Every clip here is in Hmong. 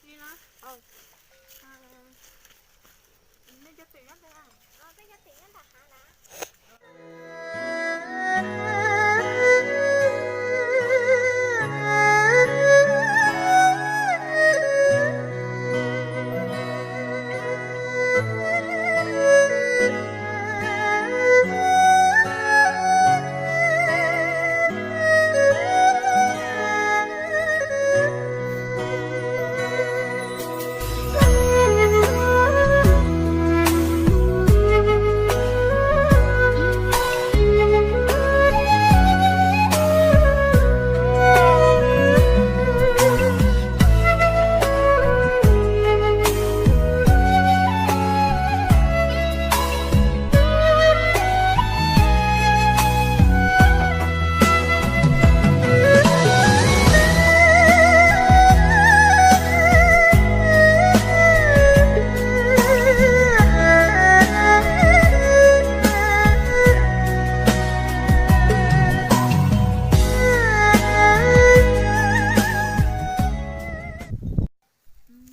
Li no. Nej cov twm nyob ntawd, peb cov twm nyob ntawm hav na.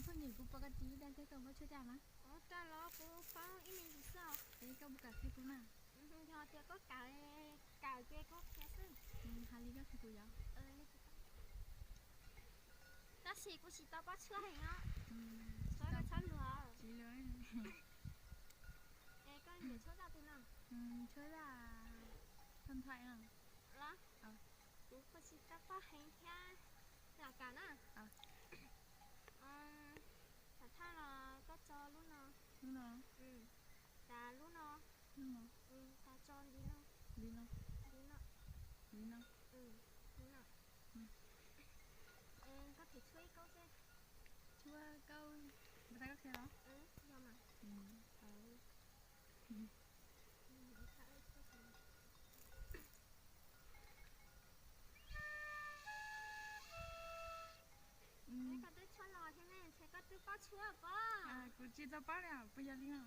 Phooj ywg, kuv pom koj ris ib daim teb koj muab tshuab caj na. Ua cas los kuv poob ib me ntsis xwb os. Es koj puas kam qhia kuv na? Yog tias koj kam, kam ces koj qhia xwb. Hais li koj qhia kuv yom. Tab sis kuv tsis tau paub tshuab heev os. Txhob luag. Tsis luag. Es koj nyiam tshuab zaj twg no? Tshuab zaj thooj thaim no. Los, kuv kuj tsis tau paub heev thiab, lam kam na. Tam thawj los koj tso lub no. Lub no. Cas lub no. Lub no. Cas tso li no. Li no. Li no. Li no. Li no. Es koj thim tshuab ib kauj xwb. Tshuab kauj, npau taws koj qhia los? Yog mas. Koj twb tshuab los thiab ne, ntshe koj twb paub tshuab pob. Kuv tsis tau paub li, puas yog li no?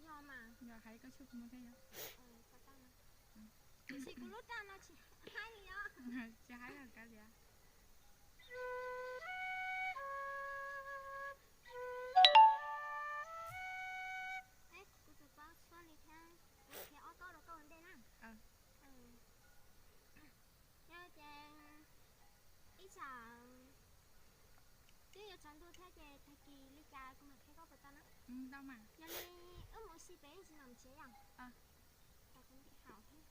Yog mas. Yog hais koj tshuab kuv mus thiab yog. Tiam sis kuv lub raj no tsis haib li os. Tsis haib los kav liam. Kuv tus paub tshuab li thiab, kuv qhia ob kauj rau koj ua ntej na. Yog ces ib tsam twb yuav tsaus ntuj thiab ces tag kis li cas kuv mam qhia koj puas tau na? Tau mas. Yog li wb mus ua si pem ib ntsis mam mus tsev yom. Kuv ntim haus thiab.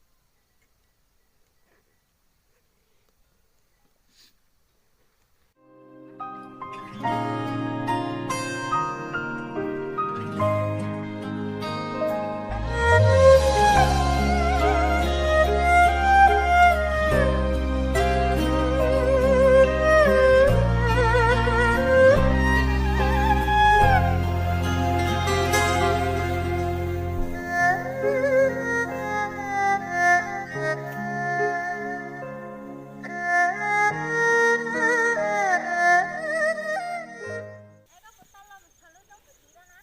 Koj puas tau los mus txog lub roob kwv tij no na?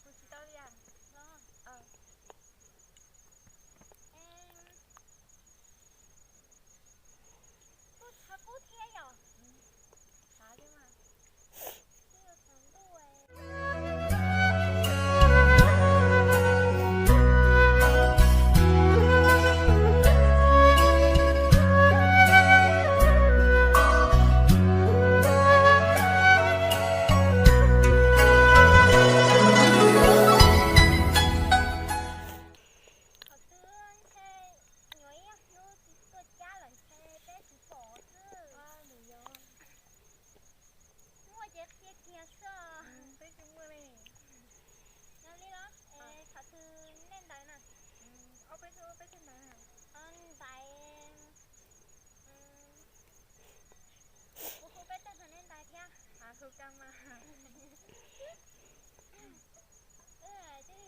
Kuv tsis tau li. Kuj txog qub thiab yom. Xav li mas. Twb yuav tsaus ntuj. Thaum twg ntshe nyuam ib hnub tsis tuaj cab lawm ntshe peb tsis pom xwb. Muaj ces qhia kiag xwb os. Peb tsis muaj li. Yog li los es thaum twg nej ntais na? Ob peb hnub peb thiaj ntais. Ntais, kuv hu peb tej ntawd nej ntais thiab. Hu kawg mas. Wb twb